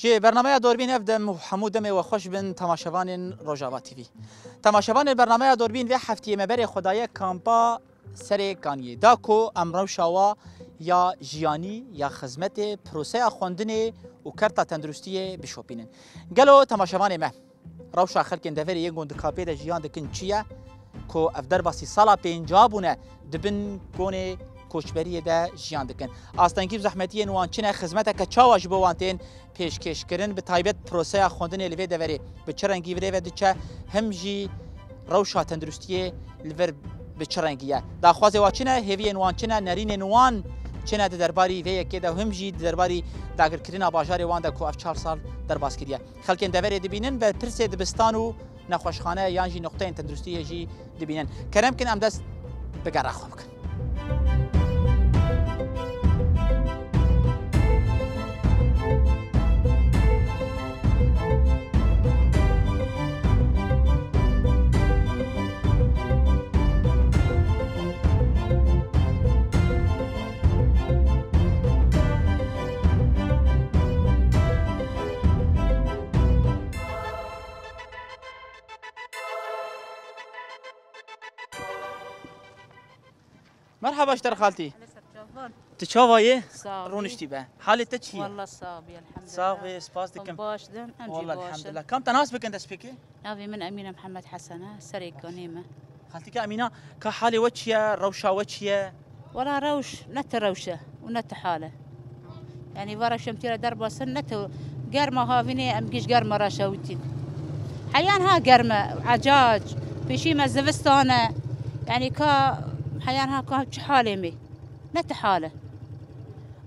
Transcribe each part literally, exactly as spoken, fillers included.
Ji bernameya Dorbîn ev dem û hemû demê we xweş bin temaşevanên Rojava T V. Temaşevanên bernameya Dorbîn vê heftiyê me berê xwe daye kampa Serê Kaniyê. Da ku em rewşa wa ya jiyanî, ya xizmetê, proseya xwendinê û kerta tenduristiyê bişopînin. Gelo temaşevanê me, rewşa xelkên deverê yên ku di kapê de jiyan dikin çi ye? Ku ev derbasî sala pênca bûne, di bin konê koçberiyê de jiyan dikin. Astengî û zehmetiyên wan çi ne? Xizmeteke çawa ji bo wan tên pêşkêşkirin? Bi taybet proseya xwendinê li vê deverê bi çi rengî vê ve diçe? Him jî rewşa tenduristiyê li vir bi çi rengî ye? Daxwazê wan çi ne? Hêviyên wan çi ne? Nerînên wan çi ne di derbarî vê yekê de? Him jî di derbarî dagirkirina bajarê wan de ku ev çar sal derbas kiriye. Xelkên deverê dibînin, berpirsê dibistan û nexweşxane yan jî nuqteyên tenduristiyê jî dibînin. Kerem kin em dest bi gera xwe bikin. Merhaba ji te re xaltî. Hele ser çavan. Tu çawa yê? Sağ ol. Rûniştî be. Halê te çi ye? Wallah sağ ol, elhamdülillah. Sağ ol, spas dikim. Baş din, em jî Wallah baş in. Elhamdülillah. Kam te nas bikin destpêkê? Navê min Emîne Mihemed Hesen e, serê kanê me. Xaltîke Emîna, ka halê we çi ye, rewşa we çi ye? Wela rewş, ne ti rewş e û ne ti hal e. Yanî va rewş em tî re derbasin, ne ti germa havînê em gîş germa re şewitîn. Heyan ha germ e, ecac, pêşî me zivistan e. Yanî ka heyan ha ka çi halê me. Ne ti hal e.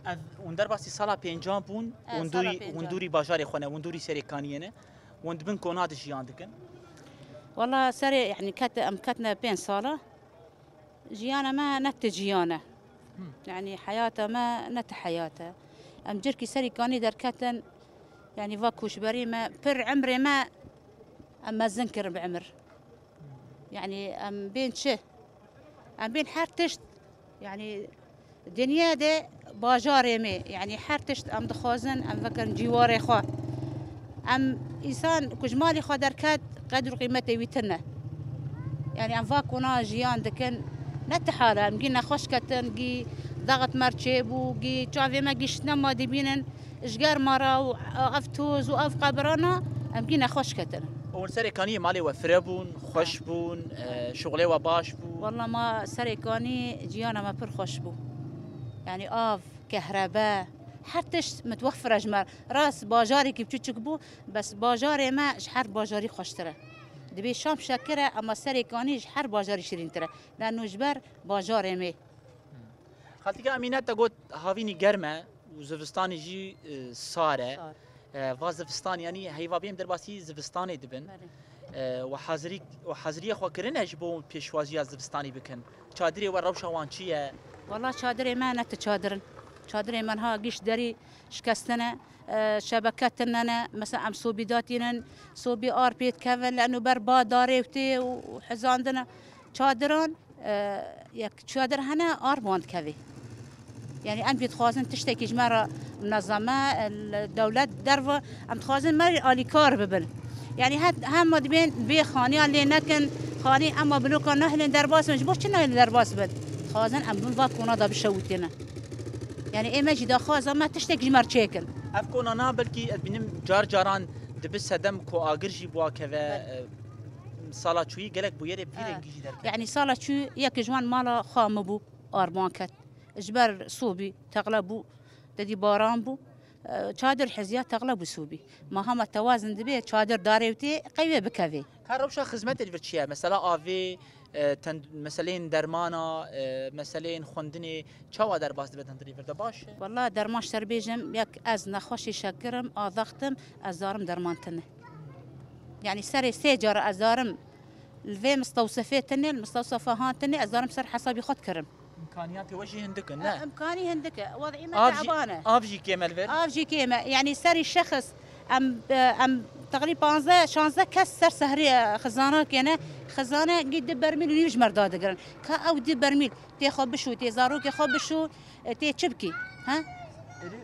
Ev hûn derbasî sala pêncan bûn, E, hûn sala dûrî, pêncan. Hûn dûrî bajarê xwe ne, hûn dûrî serê kaniyê ne. Hûn di bin kona de jiyan dikin. Wela serê, yanî ket, em ketine pênc sala. Jiyana me ne ti jiyan e. Hmm. Yanî heyata me ne ti heyat e. Em cirkî serî kanî derketin, yanî va koçberî me, pir emrê me em mezin kirin bi emir. Yanî em bên çi? Em bên her tişt, yanî dinya de bajarê me, yanî her tişt em dixwazin, em vekin cîwarê xwe. Em însan ku ji malê xwe derket, qedr û qîmetê wî tune. Yanî em va kona jiyan dikin, ne ti hal e, em gî nexweş ketin, gî daxit mer çêbû, gî çavê me gî şitne ma dibînin, ji germa re û ev toz û ev qebirana, em gî nexweş ketin. Hûn serê kaniyê malê we fire bûn, xweş bûn, e, şixulê we baş bû? Walla ma serê kanî jiyana me pir xweş bû. Yanî av, kehrebe, her tişt mitwefir e ji me re. Rast bajarekî biçûçik bû, bes bajarê me ji her bajarî xweştir e. Dibê şam şekir e, ema serê kanî ji her bajarî şirîntir e. Leno ji ber bajarê me. Xaltîka Emîne te got havînî germ e û zivistanî jî, e, sar e. Sar. E, va zivistan, yanî heyva bêm derbasî zivistanê dibin. Belê. E, we hazirî, we haziriyê xwe kirine ji bo pêşwaziya zivistanî bikin? Çadirê we rewşa wan çi ye? Wala çadirê me ne ti çadir in. Çadirê me niha gîş derî şikestine, e, şebeke tune ne. Mesela em sobî datînin, sobî ar pê dikevin, leno ber ba darê û tê û hizandine. Çadiran, e, yek çadir hene, ar wan dikevê. Yanî em jî dixwazin tiştekî ji me re munezeme, e, dewlet derve, em dixwazin me alîkar bibin. Yanî het-, hema dibên vê xaniya lê nekin, xanî ema bloka nehilin derbas bin. Ji bo çi nehilin derbas bin? Dixwazin em bin va kona de bişewitîne. Yanî ê me jî daxwaza me tiştek ji me re çêkin. Ev kona na belkî ez bînim car caran dibi sedem ku agir jî bûa keve, Belê. e, sala çûyî gelek bûyerê vî Ha. rengî jî derket. Yanî sala çûyî yek ji wan mala xwe min bû, arman ket. Ji ber sobî teqle bû, te dî baran bû. E, çadir heziya teqle bû sobî. Ma hema tewazin dibe, çadir darê û tê qey wê bikevê. Ka rewşa xizmetê li vir çi ye? Mesela avê, e, tend-, meseleyên dermana, e, meseleyên xwendinê çawa derbas dibe tendurê vir de baş e? Walla derman ji te re bêjim, yek ez nexweşî şekirim, azaxtim, ez zarim derman tine. Yanî serê sê cara ez zarim li vê mistewsefê tine, li mistewsefa han tine, ez zarim ser hesabî xwe dikirim. Îmkaniyatê we jî hindik in, ne? Îmkanî hindik e. Wadî me Av jî, teban e. Av jî kêm e li vir? Av jî kêm e. Yanî serî şexs em, em teqrîb panzdeh, şanzdeh kes ser sehrî, e, xizana kêne. Xizane gî di bermîl û nîv ji me re dadigirin. Ka ew di bermîl tê xwe bişû, tê zarokê xwe bişû, e, tê çi bikî? Ha?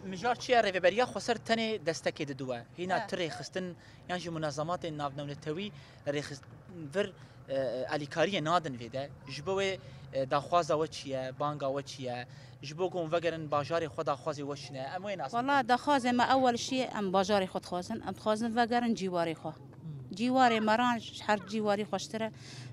Mijar çi ye? Rêveberiya Xweser tenê destekê didiwe. Hîna He. ti rêxistin yan jî munezematên navnewletewî rêxist-, vir, e, alîkariyê nadin vê de. Ji bo wê, e, daxwaza we çi ye, banga we çi ye? Ji bo ku hûn vegerin bajarê xwe daxwazê we çi ne? Em wê nas bikin. Wala daxwazê me ewel şî em bajarê xwe dixwazin. Em dixwazin vegerin cîwarê xwe. Cîwarê me ran ji her cîwarî xweştir e.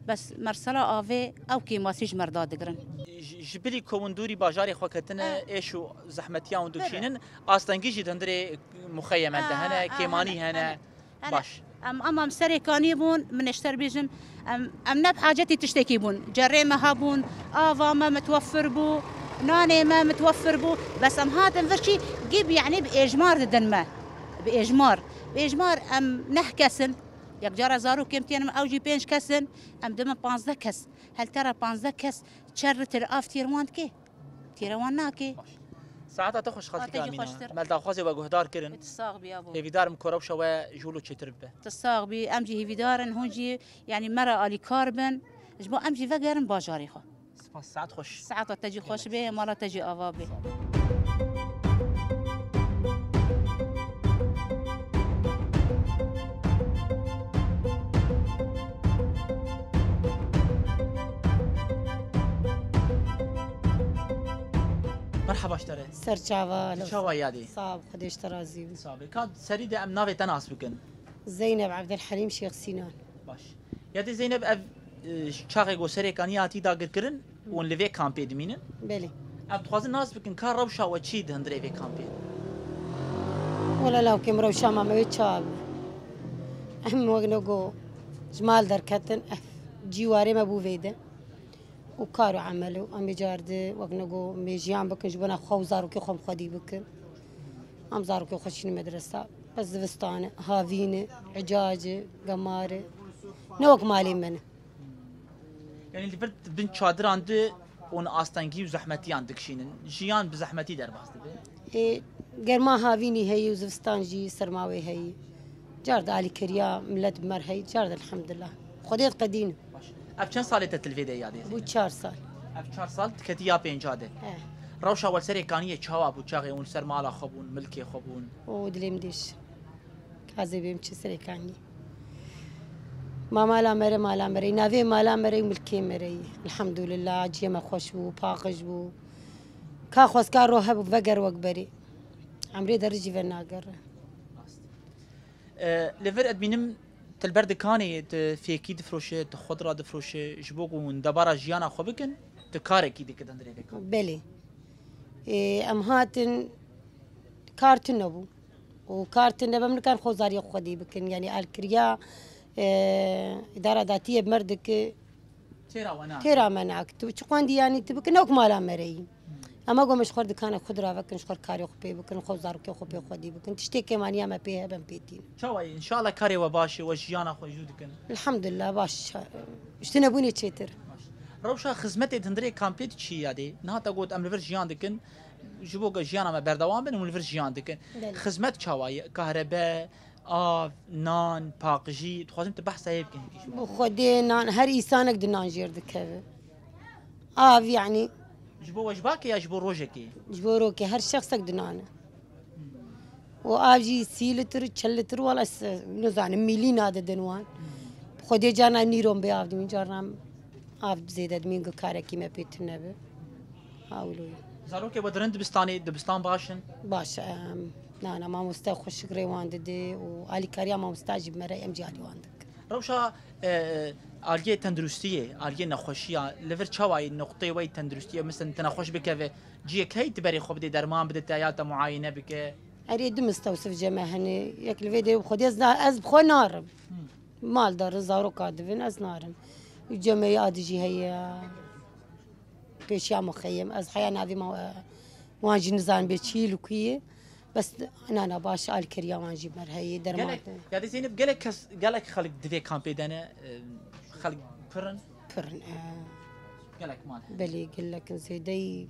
Bes mersela avê ew kêmasî ji me re dadigirin. Ji, ji bilî ku hûn dûrî bajarê xwe ketine, Eh. êş û zehmetiyan hûn Bele. dikişînin, astengî jî di hundirê muxeyemen de Ah, hene, ah, kêmanî hene, hene. hene, hene. Baş. Em, em, em serê kaniyê bûn, min êşter bêjim, em, em ne bi hacetî tiştekî bûn. Cerê me hebûn, ava me mitwefir bû, nanê me mitwefir bû. Bes em hatin vir çî gib, yanî bi êjmar didin me. Bi êjmar. Bi êjmar em neh kes in. Yek cara zarokê em tênin, ew jî pênc kes in. Em dimin panzdeh kes. Hel te re panzdeh kes çer litir av têr wan dike. Têra wan nake. Saeta te xweş Saeta xaltîka jî Emîne. xweştir. Me li daxwazê we guhdar kirin. Tu sax bî abo. Hêvîdarim ku rewşa we ji wilo çêtir bibe. Tu sax bî. Em jî hêvîdar in, hûn jî yanî me re alîkar bin. Ji bo em jî vegerin bajarê xwe. Spas, saet xweş. Saeta te jî xweş bê, mala te jî ava bê. Merhaba ji te re. Ser çava. Tu çawa yadê? Sağ ol, Xwedê ji te razî bin. Sağ ol. Ka serî de em navê te nas bikin. Zeynep Abdülhalim Şêx Sinan. Baş. Yadê Zeynep, ev, e, çaxê ku serê kaniyê hatî dagirkirin, hûn li vê kampê dimînin. Belê. Em dixwazin nas bikin ka rewşa we çi di hundirê vê kampê? Wala lawkê min rewşa me wê çawa be. Em wek ne go ji mal derketin, ev cîwarê me bû vê de. Û kar û emel û em ê car di wek ne go mêjiyan bikin, ji bona xwe û zarokê xwe bi xwedî bikin. Em zarokê xwe şînin medresa. Bes zivistan e, havîn e, icac e, gemar e. Ne wek malê me ne. Yanî li vir bin çadiran di hûn astengî û zehmetiyan dikişînin. Jiyan bi zehmetî derbas dibe. Ê, germa havînî heyî û zivistan jî serma wê heyî. Car di alîkariya milet bi me re heyî, car di elhamdulillah. Xwedê diqedînim. Baş. Ev çend salê te til vê de yadê? Bû çar sal. Ev çar sal tu ketî ya pênca de. Eh. Rewşa we li serê kaniyê çawa bû çaxê hûn li ser mala xwe bûn, milkê xwe bûn? O dilê min dêş. Kazê bêm çi serê kaniyê. Ma mala me re, mala me re. Navê mala me re û milkê me re yî. Elhamdulillah, ciyê me xweş bû, paqij bû. Ka xwestka ro hebû, veger wek berê. Emrê derî jî venagere. E, li vir ez dibînim tu li ber dikanê tu fêkî difroşe, tu xwedira difroşe, ji bo ku hûn debara jiyana xwe bikin, tu karekî dike di hundirê vê kanê. Belê. Ê, em hatin kar tune bû. Û kar tune be, min nikan xwezariya xwedî bikin. Yanî alkiriya, e, îdara datî ye bi me re dike. Têra we nake. Têra me nake. Tu çi xwendî yanî tu bikin, ne wek mala me re yî. Ama gome ji xwe dikane xwe diravekin, ji xwe karê xwe pê bikin, xwe zarokê xwe pê xwedî bikin. Tiştê kêmaniya me pê hebe em pê tînin. Çawa ye? Înşallah karê we baş e, we jiyana xwe jû dikin. Elhamdulillah baş. Ji tunebûnê çêtir. Rewşa xizmetê di hundirê kampê de çi ya dê? Niha te got em li vir jiyan dikin. Ji bo ku jiyana me berdewam bin, hûn li vir jiyan dikin. Belê. Xizmet çawa ye? Kahrebe, av, nan, paqijî, dixwazim tu behsa hê bikin hêdî ji bo. Bi Xwedê nan, her îsanek di nan jêr dikeve. Av yanî. Ji bo we ji bakê ya ji bo rojekê? Ji bo rokê her şexsek di nan e. Û av jî sî litir, çil litir, wala se-, nizanim, mîlî nadidin wan. Bi Xwedê carna nîron bê av dimîn, carna av zêde dimîn ku karekî me pê tune be. Ha wilo ye. Zarokê we dirin dibistanê, dibistan baş in? Baş, em, na, na, mamoste xwe şigrê wan dide û alîkariya mamosta jî bi me re em jî alî wan dikin. Rewşa, e, aliyê tenduristiyê, aliyê nexweşiya, li vir çawa ye noqteyê we yê tenduristiyê? Misin tu nexweş bikeve, ciyek heye tu berê xwe bidê derman bide te ya te muayene bike? Erê du mistewsif ceme hene, yek li vê derê bi Xwedê ez na-, ez bi xwe narim. Mal darin, zaroka divin, ez narim. Û cemeyê adijî heye. Pêşiya muxeyim. Ez heya navê ma-, wan jî nizanim bê çî li ku ye. Bes nana baş alkiriya wan jî me re heye, derman. Gelek, ya dê Zeynep, gelek kes, gelek xelk di vê kampê de ne, e, xelk pir in? Pir in, e. Gelek mal hene. Belê, gelek in, zêdeyî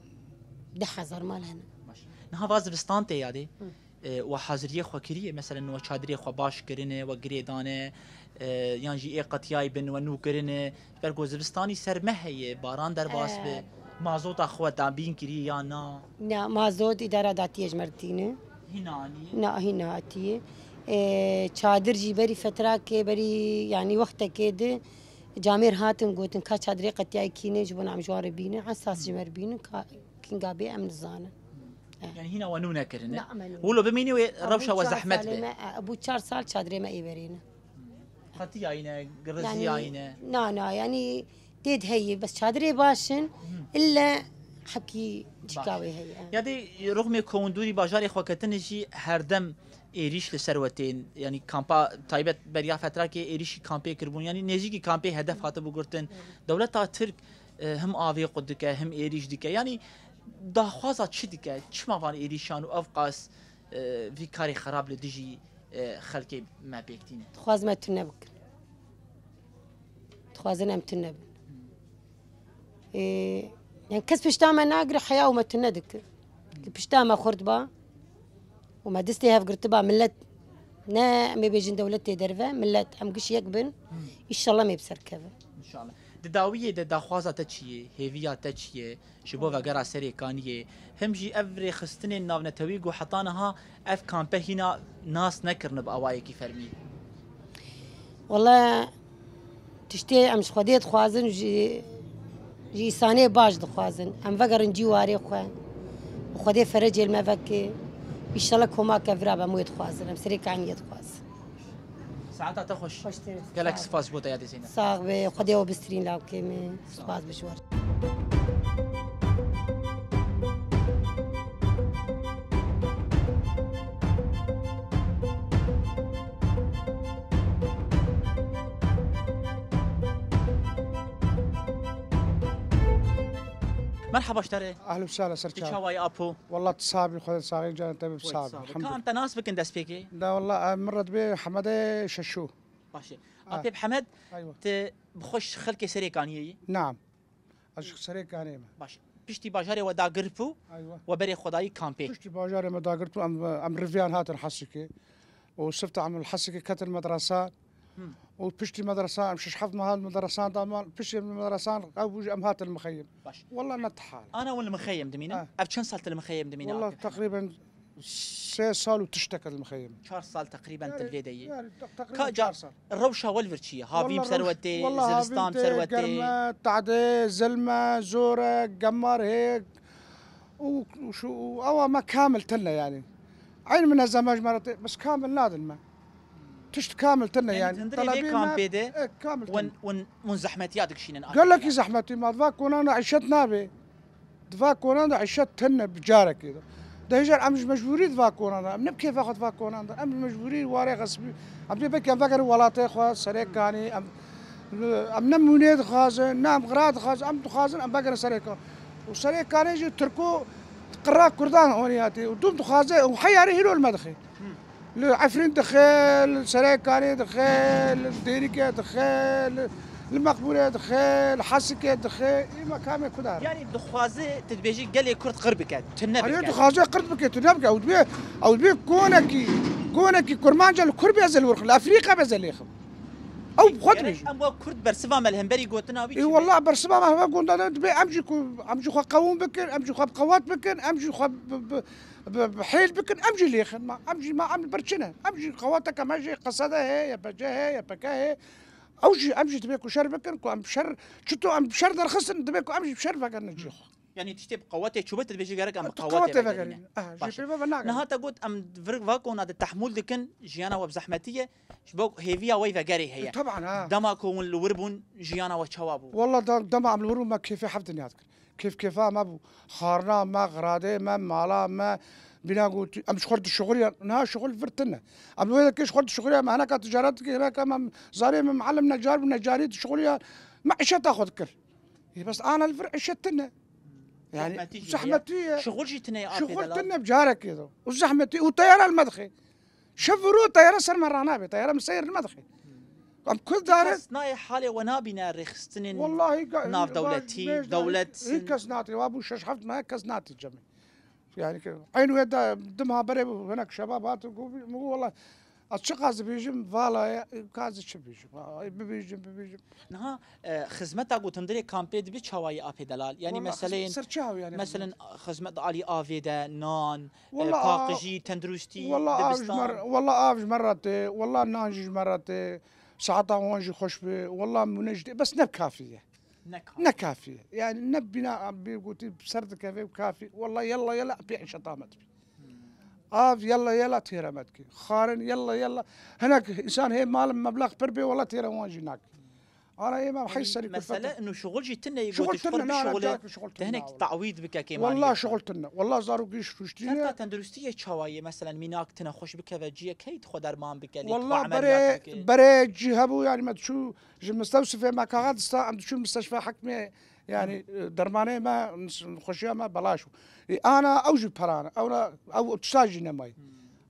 deh hezar mal hene. Baş. Niha va zivistan tê ya dê. Hı. E, we haziriyê xwe kiriye, meselen we çadirê xwe baş kirine, we girê dane, e, yan jî ê qetiyayî bin we nû kirine. Ji ber ku zivistanî ser me heye, baran derbas be. E, Mazota xwe dabîn kirî ya na? Na, mazot îdara datiye ji me re tîne. Hîna anî? Na, hîna hatiye. Ê, çadir jî berî fetrakê, berî, yanî wextekê di camêr hatin gotin ka çadirê qetiyayê kîne ji bo em ji wan re bînin. Esas ji me re bînin ka kînga bê em nizanin. Yani hîna we nû nekirine. Na, me nû. Wilo bimînî wê rewşa we zehmet be. Bû çar sal çadirê me ê verêne. Qetiyayîne, giriziyayîne. Na, na, yanî tê de heye, bes çadirê baş in, ille hepkî çîka wê heye. Ya dê rixmê kowindûrî bajarê xwe ketine jî herdem êrîş li ser we tên, yanî kampa taybet beriya fetrakê êrîşî kampê kiribûn, yanî nêzîkî kampê hedef hatibû girtin. Dewleta Tirk, e, him avê qut dike, him êrîş dike. Yanî daxwaza çi dike? Çima van êrîşan û ev qas, e, vî karê xerab li dijî e, xelkê me pêk tîne. Dixwazim em tune bikin. Dixwazin em tune bin. E, yani kes pişta me nagire heya û me tune dikir. Ki pişta me xurt ba û me distê hev girtiba millet, ne em ê bêjin dewletê derve, millet em giş yek bin. Înşallah em ê bi ser kevin. Înşallah. Di dawiyê de daxwaza te çi ye? Hêviya te çi ye? Ji bo vegera Serêkaniyê, him jî ev rêxistinên navnetewî ku heta niha ev kampe hîna nas nekirine bi awayekî fermî. Wele tiştê em ji Xwedê dixwazin, ji, ji îsanê baş dixwazin. Em vegerin cîwarê xwe. Xwedê ferecê li me veke. Înşallah komake vira be em wê dixwazin. Em Serêkaniyê dixwazin. Saeta te xweş. Xweştir. Gelek spas ji bo te ya dê Zeynep. Sax be, Xwedê we bistirîn lawkê min. Spas be ji we. Merhaba ji te re. Ehlen we sehlen ser çav. Çawa yî apo? Wela tu sax bî, Xwedê saxî canê te bî sax bî. Ka em te nas bikin destpêkê? Da wela, min re dibê Hemedê Şeşû. Baş e. Apê Hemed, tu bi xwe ji xelkê Serêkaniyê yî? Naam. Ez ji Serêkaniyê me. Baş e. Piştî bajarê we dagirtbû, we berê xwe dayî kampê. Piştî bajarê me dagirtbû, em, em riviyan hatin Hesikê. Û sifte em li Hesikê ketin medresa. Û piştî medresa, em şeş heft meha li medresan daman, piştî medresan ew bû jî em hatin mixeyim. Baş. Wela ne tihal. Ana hûn li mixeyim dimînin? Ev çend sal tu li mixeyim dimînin? Wela teqrîben sê sal û tiştek ez li mixeyim. Çar sal teqrîben tu li vê de yî. Yanî teqrîben çar sal. Rewşa we li vir çi ye? Havî bi ser we tê, zivistan bi ser we tê. Germ e, tade, zilm e, zor e, gemar hê. Û, û şu, û ewa me kamil tune yanî. Eyn minezeme ji me re tê, bes kamil nadin me. Tişt kamil tune yanî. Yanî hundirê vê kampê de, e, kamil tune. Hûn, hûn, hûn zehmetiya dikişînin. Gelekî zehmetî ma, di va konan de îşet nabe. Di va konan de îşet tune bi carekê de. Di hêjar em ji mecbûrî di va konan de. Em ne bi kêfa xwe di va konan de. Em ji mecbûrî warê xesbî. Em dê belkî em vegerin welatê xwe, Serêkanî. Em, em ne mûnê dixwazin, ne em xira dixwazin. Em dixwazin em vegerin Serêkan. Û Serêkanê jî Tirko qira Kurdan oniyatê. Û dûm dixwaze û heyarê hîro li me dixe. Li Efrîn dixe, li Serêkanê dixe, li Dêrikê dixe, li, li Meqbûrê dixe, li Hesikê dixe, î mekamê ku dar. Yanî dixwaze tu dibêjî gelê Kurd qir bike, tune bike. Erê dixwaze qir bike, tune bike. Ew dibê, ew dibê konekî, konekî Kurmanca li kur bêze li wir, li Efrîka bêze lêxim. Ew bi xwe dibêjî. Em wek Kurd bersiva me li hemberî gotina wî çi be? Ê wela bersiva me hemberî gotina wî çi be? Em jî ku, em jî xwe qewûm bikin, em jî xwe bi qewat bikin, em jî xwe bi, bi, bi, bi hêl bikin, em jî lêxin ma. Em jî ma, em li ber çi ne? Em jî qewateke me jî Qesede heye, Y P C heye, Y P K heye. Ew jî, em jî dibê ku şer bikin, ku em şer, çito em şer derxistin, dibê ku em jî şer vegerine cihê xwe. Yanî tiştê bi qewatê çûbe, tu dibêjî gerek em bi qewatê vegerîn. Baş e. Niha te got em vir va kona de tehmûl dikin, jiyana we bi zehmetî ye, ji bo hêviya we vegerê heye. Teban ha. Dema ku hûn li wir bûn, jiyana we çawa bû? Wela da-, dema em li wir bûn, me kêfê heft dinya dikin. Kêf kêfa me bû. Xarina me, xiradê me, mala me, bîna ku em ji xwe re dişuxulîyan. Niha şuxul vir tune. Em li wê de kê ji xwe re dişuxulîyan, me hineka ticaret dikir, hineka me zarê me, miellim necar bû, necarî dişuxulîyan. Me îşeta xwe dikir. Ê bes ana li vir îşet tune. Yani zehmetî ye. Şuxul jî tune ye. Şuxul tune bi carekê de. Û zehmetî û teyara li me dixe. Şev û roj teyara ser me ranabe. Teyara min seyr li me dixe. Em kul dare. Kes nayê halê we nabîne rêxistinên navdewletî, dewlet. Hiç kes natê. Wa bû şeş heft me kes natê cemê. Yani ki eyn wê de dim ha berê bû hinek şebab hat got, min got, wela Ez çi qaz dibêjim, vala ye, ka ez çi bêjim? Ha, bibêjim, bibêjim. Niha, e, xizmeta ku hundirê kampê dibe çawa ye apê delal? Yanî Walla meseleyên, xizmet ser çawa yani? Meselen, xizmet alî avê de, nan, e, Walla a-, paqijî, tenduristî, walla av ji me dibistan. Re, walla av ji me re tê, walla nan jî ji me re tê, saeta wan jî xweş be, walla mûne jî tê, bes ne kafî ye. Ne kafî. Ne kafî ye. Yani ne bîna bê gotî ser dikeve û kafî. Walla yalla yalla pê îşeta me dibî. Av yalla yalla têre me dikê. Xarin yalla yalla. Hinek însan hê mal meblex pir bê walla têre wan jî nak. Ana ê me heyş serî kulfet. Mesele inu şuxul jî tine yê Şuxul gotî şuxul tine, bi na, na, şuxulê. Cak şuxul tine, Tehinek na. Tawîd bike kê Walla maliyete. Şuxul tine. Walla zarokî ji rûştî ne. Kerta tenduristiyê çawa ye? Meselen mînak tine xweş bikeve ciyê key xwe derman bike, lê Walla xwe berê, emeliyat bike. Berê cî hebû yani me diçû ji mistewsifê me kaxa dista em diçûn misteşfa hekmê. Yani, e, dermanê me, xweşiya me belaş bû. E, ana ew jî perane. Ew na, ew tişta jî nemayî.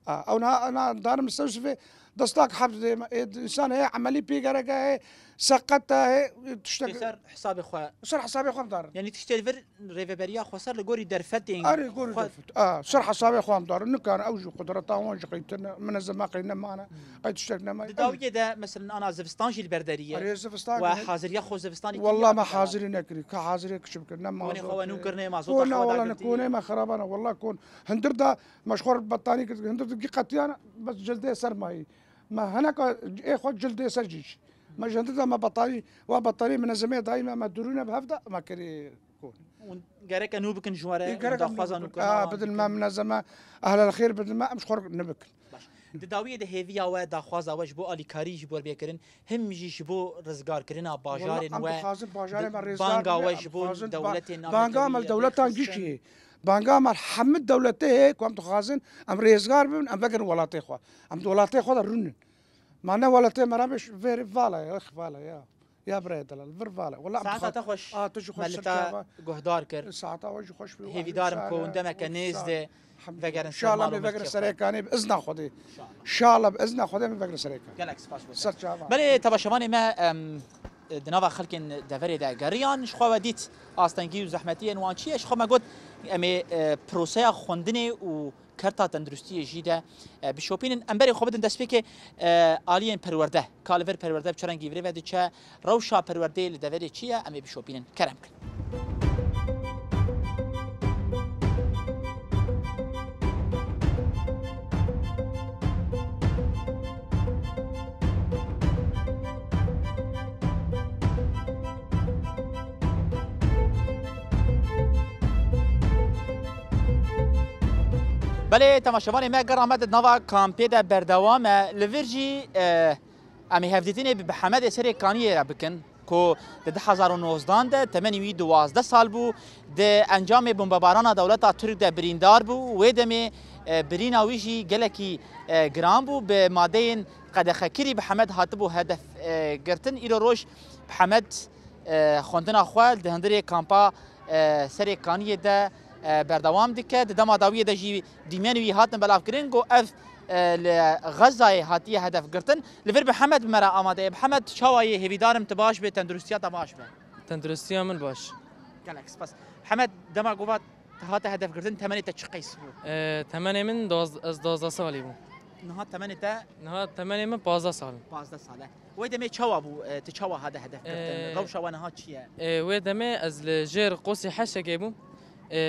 A, ew na, na danim li ser sifê destak heb dê me. E, însan heye emelî pê gereke heye, seqet e, heye, tiştek Ser hesabê xwe. Ser hesabê xwe bidarin. Yani tiştê li vir rêveberiya xweser li gorî derfetên Erê, gorî xwe derfet. A, ser hesabê xwe em darin. Nikan ew jî qudreta wan jî qeytine, minezeme qey nemane. Qey tiştek nema. Di dawiyê de, mesela, ana zivistan jî li ber derî ye. Erê, zivistan We jî. Haziriya xwe zivistanê Walla kiriye me mi hazirî nekirî. Ka hazirê kiçi bikir, ne Konê mazot. Xwe we nû kirine, mazota Konê xwe walla ne, dagirtî. Konê me xirabane. Walla kon. Hindir da, me ji xwe re bettanî kir, hindir da gî qetiyane, bes cildê ser mayî. Me heneka ê xwe cildê ser jî. Me ji hindir da me bettanî, wa bettanî minezemê dayî me, me durûne bi hev da, me kirî. Hûn gereke nû bikin ji we re, Ê, gereke hûn daxwaza nû nû bikin. Bidin me, minezeme, ehlel xêr bidin me, em ji xwe re nibikin. Baş. Di dawiyê de hêviya we, daxwaza we ji bo alîkarî ji bo bêkirin, him jî ji bo rizgarkirina bajarên Walla em we, dixwazin bajarê me rêzgar banga bibe, we em ji bo dixwazin ba-, dewletên navnetewî banga me li dewletan gişî hê. Banga me hemî dewletê hê ku em dixwazin em rêzgar bibin, em vegerin welatê xwe. Em di welatê xwe de rûnin. Ma ne welatê me re bêş, vêrê vala ye, vala ya. Ya birayê delal, vir vala. Wala em Saeta dixwaz-, te xweş. A, tu jî xweş Me li ser te çava. Guhdar kir. Saeta we jî xweş be. Hêvîdarim ku hûn demeke nêz de vegerin ser mal û milkê xwe. Şala me vegerin serê kanê bi izna Xwedê. Şala bi izna Xwedê me vegerin serê kanê. Gelek spas bo te. Ser çava. Belê temaşevanê me, em, di nava xelkên deverê de geriyan, ji xwe we dît astengî û zehmetiyên wan çi ye? Ji xwe me got, em ê, e, proseya xwendinê û kerta tenduristiyê jî de, e, bişopînin. Em berê xwe bidin destpêkê, e, aliyên perwerde. Ka li vir perwerde bi çi rengî virê ve diçe, rewşa perwerdeyê li deverê çi ye, em ê bişopînin. Kerem kin. Belê, temaşevanê me, gera me di nava kampê de berdewam e. Li vir jî, e, em ê hevdîtinê bi Hemedê Serê Kaniyê re bikin, ku di du hezar û nozdan de temenê wî duwazdeh sal bû. Di encamê bombebarana dewleta Tirk de birîndar bû. Wê demê, e, birîna wî jî gelekî, e, giran bû. Bi madeyên qedexekirî bi Hemed hatibû hedef, e, girtin. Îro roj bi Hemed e, xwendina xwe di hundirê kampa, e, Serê Kaniyê de, e, berdewam dike. Di dema dawiyê de jî dîmenê wî hatin belavkirin ku ev, e, li Xezayê hatiye hedef girtin. Li vir Mihemed bi me re amade ye. Mihemed, çawa yê? Hêvîdar im tu baş bê, tenduristiya te baş be. Tenduristiya min baş. Gelek spas. Mihemed, dema ku va te hate hedef girtin, temenê te çi qeys bû? E, temenê min doz-, ez dozdeh salî bûm. Niha temenê te? Niha temenê min pazdeh sal in. Pazdeh sal e. Wê demê çawa bû, e, tu çawa hate hedef girtin? E, Rewşa we niha çi ye? E, wê demê ez li jêr qosî heşekê bûm. E,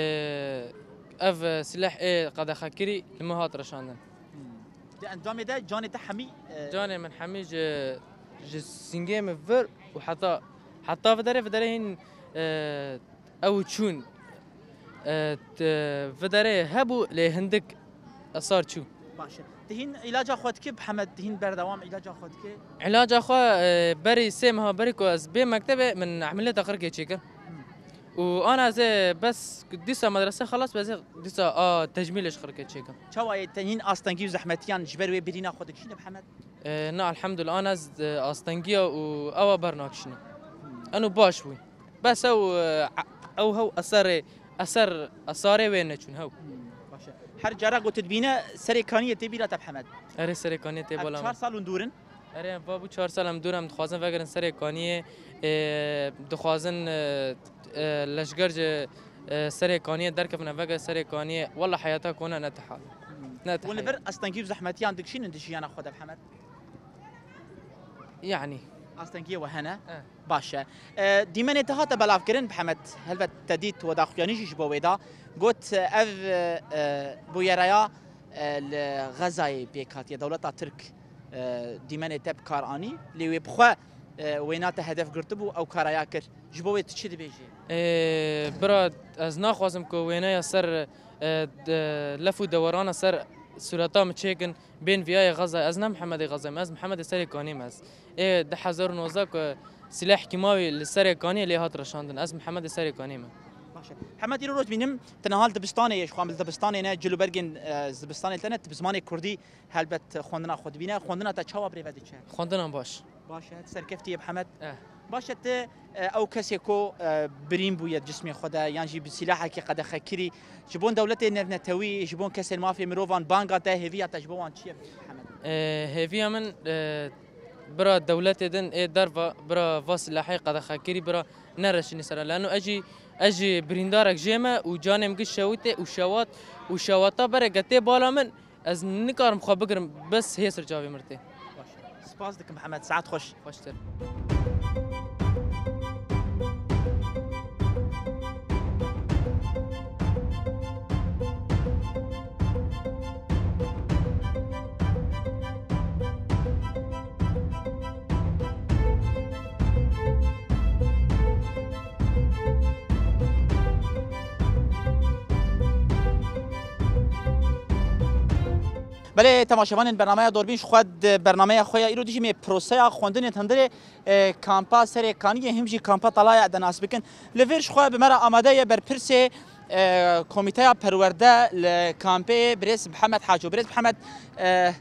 ev, e, sileh ê qedexekirî li min hat reşandin. Hmm. Di endamê de canê te hemî, e, Canê min hemî ji, ji singê min vir û heta, heta viderê, viderê hîn, e, Ew çûn, e, t-, viderê hebû, lê hindik esar çû. Baş e. Tu hîn îlaca xwe dikî, Mihemed, tu hîn berdewam îlaca xwe dikî? Îlaca xwe, e, berî sê meha berî ku ez bê mektebê, min emeliyata xirkê çêkir. Hmm. Û ana ez ê bes dîsa medrese xelas be, ez ê dîsa a tecmîlê ji xirkê çêkim. Çawa ye, te hîn astengî û zehmetiyan ji ber wê birîna xwe dikişîne, Mihemed? E, na, elhamdulillah, ana ez, e, astengiya û ewa bernakişînim. Hmm. Eno baş bû. Bes ew, e, ew hew eserê, eser, esarê wê neçûn hew. Hmm, baş e. Her cara ku tu dibîne Serê Kaniyê tê bîra te, Mihemed? Erê, Serê Kaniyê tê bala min. Ev çar sal hûn dûr in? Erê, va bû çar sal em dûr, em dixwazin vegerin Serê Kaniyê, e, dixwazin, e, e, leşger ji, e, Serê Kaniyê derkevin, em vegerin Serê Kaniyê. Walla heyata kona ne tihal. Hmm. Ne Hûn li vir teheyya. Astengî û zehmetiyan dikişînin di jiyana xwe de, Mihemed? Yani. Astengiyê we hene? Eh. Baş e. E, dîmenê te hate belavkirin, Mihemed, helbet te dît, we daxuyanî jî ji bo wê da. Got, e, ev, e, e, bûyereya, e, li Xezayê pêk hatiye. Dewleta Tirk, e, dîmenê te bi kar anî. Lê wê bi xwe, e, wêna te hedef girtibû, ew karaya kir. Ji bo wê tu çi dibêjî? Ê, bira, ez naxwazim ku wêneya ser, e, de-, lef û dewerana ser sureta min çêkin, bên viyayê Xezayê. Ez ne Mihemedê Xezayê me, ez Mihemedê Serê Kanî me ez. Ê du hezar û nozdeh ku sîleh hikîmawî li Serê Kaniyê lê hat reşandin. Ez Mihemedê Serê Kaniyê me. Baş e. Hemed, îro roj bînim, tu niha li dibistanê yê, ji xwe em li dibistanê ne, cil û bergên, e, zibistanê li te ne, tu bi zimanê kurdî helbet xwendina xwe dibîne. Xwendina te çawa birêve diçe? Xwendinan baş. Baş e, serkeftî ye Mihemed. Eh. Baş e, tu, e, ew kesê ku, e, birîn bûye di cismê xwe de, yan jî bi sîlahekî qedexekirî, ji bo dewletê navnetewî, ji bo kesên mafê mirovan banga te, hêviya te ji bo wan çi ye Mihemed? E, hêviya min, e, bira dewletê din ê derva, bira va sîlahê qedexekirî, bira nereşînî ser e. Leno ez jî, ez jî birîndarek jê me û canê min giş şewitê û şewat û şewata bereke tê bala min, ez nikarim xwe bigirim, bes hêsir çavê min tê. Baş e. Spas dikim Mihemed, saet xweş. Xweştir. Belê, temaşevanên bernameya Dorbîn, ji xwe di bernameya xwe ya îro dijî me proseya xwendinê di hundirê, e, kampa Serê Kaniyê, him jî kampa Talaya de nas bikin. Li vir ji xwe bi me re amade ye berpirsê, e, komîteya perwerde li kampê, birêz Mihemed Haco. Birêz Mihemed, e,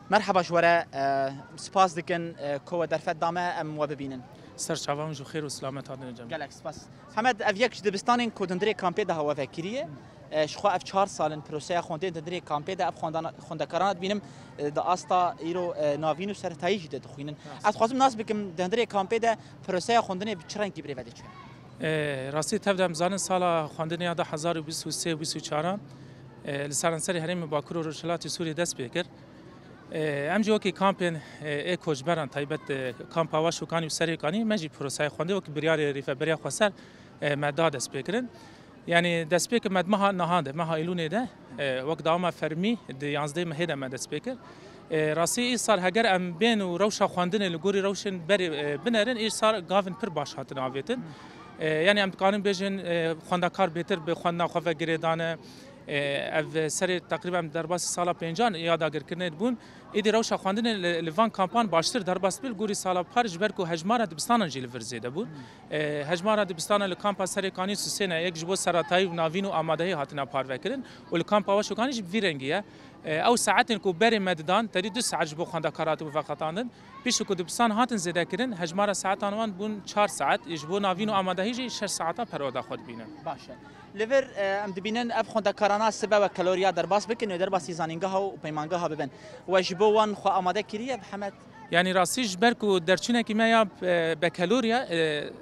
merheba ji we re, e, spas dikin, e, ku we derfet da me em we bibînin. Ser çavan ji xêr û selamet hatine cem. Gelek spas. Hemed, ev yek ji dibistanên ku di hundirê kampê de hawe vekiriye. E, ji xwe ev çar sal in proseya xwendinê di hundirê kampê de, ev xwendana-, xwendekarana dibînim, e, di asta îro, e, navîn û seretayî jî de dixwînin. Rast. Ez dixwazim nas bikim, di hundirê kampê de proseya xwendinê bi çi rengî birêve diçe? E, rastî tev de em zanin sala xwendinê ya du hezar û bîst û sê bîst û çaran, e, li seranserê herêmê Bakur û Rojhilatê Sûriyê dest pê kir. E, em jî wekî kampên, e, ê koçberan taybet, e, kampa Waşûkanî û Serêkanî me jî proseyê xwendê wekî biryarê Rêveberiya Xweser, e, me da destpêkirin. Yanî destpêkê me di meha niha de, meha Îlûnê de, e, wek dawama fermî di yanzdehê mehê de me destpê kir. E, rastî îsal heger em bên û rewşa xwendinê li gorî rewşên berê, e, binerin, îsal gavên pir baş hatin avêtin. E, yanî em dikarin bêjin, e, xwendekar bêtir bi xwendina xwe ve girêdane, e, ev serê teqrîben derbasî sala pêncan ya dagirkirinê dibûn. Êdî rewşa xwendinê li, li van kampan baştir derbas dibî, li gorî sala par, ji ber ku hejmara dibistanan jî li vir zêde bûn. E, hejmara dibistana li kampa Serêkanî Sisêne yek ji bo seretayî û navîn û amadehî hatine parvekirin û li kampa Waşûkanî jî bi vî rengî ye. E, ew saetên ku berê me didan, tedî du saet ji bo xwendekar hatibû veqetandin. Piştî ku dibistan hatin zêdekirin, hejmara saetan wan bûn çar saet, ji bo navîn û amadehî jî şeş saeta perwerda xwe dibînin. Baş e. Li vir, e, em dibînin ev xwendekarana sibe we keloriya derbas bikin, wê derbasî zanîngeha û peymangeha bibin. We ji bo wan xwe amade kiriye, Mihemed? Yanî rastî ji ber ku derçûnekî me ya, e, bekeloriya, e,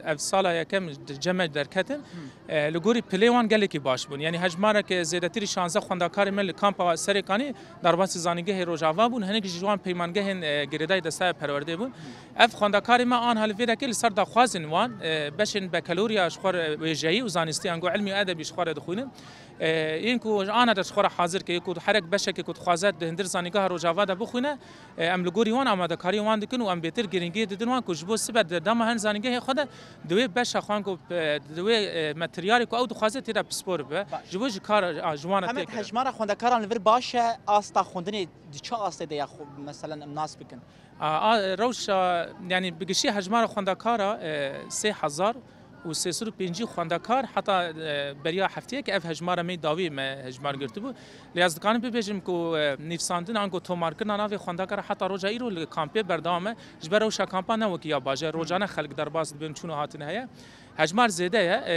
ev sala yekem di cem me derketin, e, li gorî pilê wan gelekî baş bûn. Yanî hejmarek, e, zêdetirî şanzdeh xwendekarê me li kampa Serêkanî derbasî zanîngehê Rojava bûn, hinek ji wan peymangehên, e, girêdayî destaya perwerdê bûn. Ev xwendekarê me anha li vê dekê li ser daxwazên wan, e, beşên bekeloriya ji xwe re wêjeyî û zanistî, ango ilmî û edebî ji xwe re dixwînin. E, yên ku ji ana de ji xwe re hazir ke, ku herek beşekê ku dixwaze di hundir zanîngeha Rojava de bixwîne, e, em li gorî wan amadekariyên wan dikin û em bêtir girîngiyê didin wan ku ji bo sibe di dema hin zanîngehê xwe de di wê beşa xwe, ango, e, di wê, e, materyalê ku ew dixwaze tê de pispor bibe. Baş. Ji bo ji kar, a, ji wan re Hemed, têkeve. Hejmara xwendekaran li vir baş e, asta xwendinê di çi astê de ya xwe, meselen, em nas bikin? A, a, rewşa, yanî bi giştî hejmara xwendekara, e, sê hezar û sê sed û pêncî xwendekar heta, e, beriya hefteyek ev hejmara me dawî me hejmar girtibû. Lê ez dikarim bibêjim ku, e, nivîsandin ango tomarkirina navê xwendekara heta roja îro li kampê berdewam e. Ji ber rewşa kampa ne wekî ya bajar, rojane xelk derbas dibin, çûn û hatin heye. Hejmar zêde ye. E,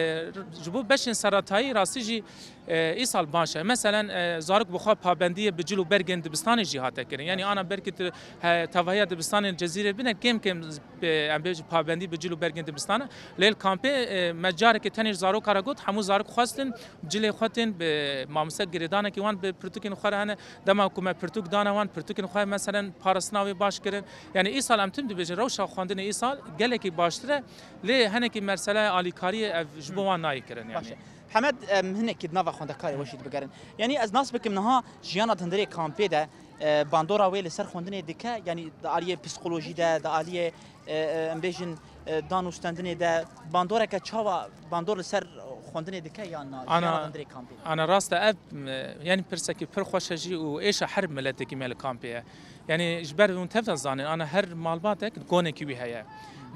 ji bo beşên seretayî rastî jî, e, îsal baş e. Meselen, e, zarok bi xwe pabendiyê bi cil û bergên dibistanê jî hate kirin. Yanî ana belkî tu, he, tevahiya dibistanên Cezîrê bine, kêm kêm, e, em bêjin pabendî bi cil û bergên dibistana. Lê li kampê, e, me carekê tenê ji zaroka re got, hemû zarok xwestin cilê xwe tên bi mamoste girêdanekî wan bi pirtûkên xwe re hene. Dema ku me pirtûk dane wan, pirtûkên xwe meselen parastina wê baş kirin. Yanî îsal em tim dibêjin rewşa xwendinê îsal gelekî baştir e. Lê henekî mersele alîkariyê ev ji bo wan nayê kirin, yanî. Baş e. Hemed, em hinekî di nava xwendekarê we jî dibigerin. Yanî ez nas bikim niha jiyana di hundirê kampê de, e, bandora wê li ser xwendinê dike, yanî di aliyê psîkolojî de, di aliyê, e, e, em bêjin, e, dan û stendinê de bandoreke çawa, bandor li ser xwendinê dike yan na? Ana, jiyana di hundirê kampê de. Ana rast e, ev, e, yanî pirsekî pir xweş e jî û êşa her miletekî me li kampê ye. Yanî ji ber hûn tev de zanin, ana her malbatek konekî wî heye.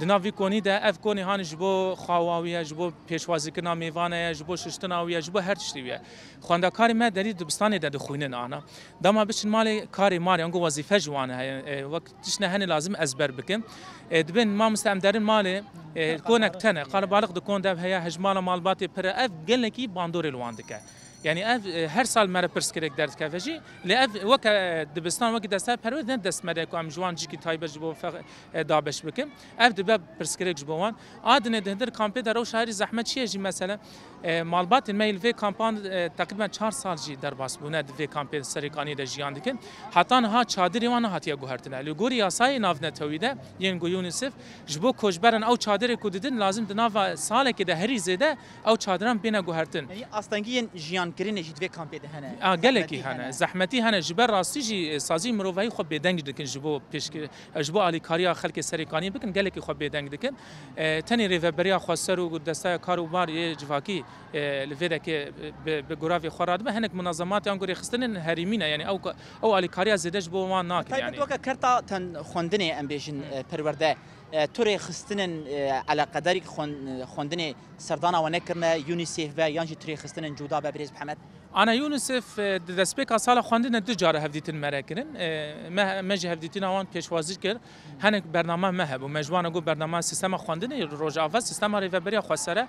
Di nav vî konî de ev konî hanî ji bo xawa wî ye, ji bo pêşwazîkirina mêvane ye, ji bo şiştina wî ye, ji bo her tiştî wî ye. Xwendekarê me derî dibistanê de dixwînin ana. Dema biçin malê karê marê, ango wezîfe ji wan heye. E, wek tiştine hene lazim ezber bikin. E, dibên mamoste em derin malê, e, konek tene, qalebalix di kon de heye, hejmara malbatê pir e. Ev gelekî bandorê li wan dike. Yanî ev, e, her sal me re pirsgirêk derdikeve jî. Lê ev weke, e, dibistan, wekî desteya perwerdê ne dest me de ku em ji wan cîkî taybet ji bo fe-, e, dabeş bikin. Ev dibe pirsgirêk ji bo wan. A dinê di hindir kampê de rewşa herî zehmet çi ye jî mesele? E, malbatên me yê li vê kampan, e, teqrîben çar sal jî derbas bûne di vê kampê Serêkaniyê de jiyan dikin. Heta niha çadirê wan nehatiye guhertine. Li gorî yasayê navnetewî de yên ku UNICEF ji bo koçberan ew çadirê ku didin lazim di nava salekê de herî zêde ew çadiran bêne guhertin. Yanî astengiyên jiyankirinê jî di vê kampê de hene. A, gelekî hene. Zehmetî hene. Ji ber rastî jî, e, sazî mirovahî xwe bêdeng dikin ji bo pêşkir-, e, ji bo alîkariya xelkê Serêkaniyê bikin, gelekî xwe bêdeng dikin. E, tenê Rêveberiya Xweser û Desteya Kar û Bar yê Civakî, e, li vê dekê, e, bi, bi guravê xwe radibe. Hinek munazemat yan gorê xistinên herêmî ne, yanî ew, ew alîkariya zêde ji bo wan nakin, yanî. Taybet weke kerta ten xwendinê, em bêjin, e, perwerde, e, tu rêxistinên, e, eleqedarî xwen-, xwendinê serdana we nekirine, UNICEF be yan jî tu rêxistinên cuda be, birêz Mihemed? Ana UNICEF, e, di destpêka sala xwendinê du cara hevdîtin me re kirin. E, me, me ji hevdîtina wan pêşwazî kir. Hinek bernama me hebû. Me ji wan re got bernama sîstema xwendinê, Rojava, sîstema rêveberiya xwesere.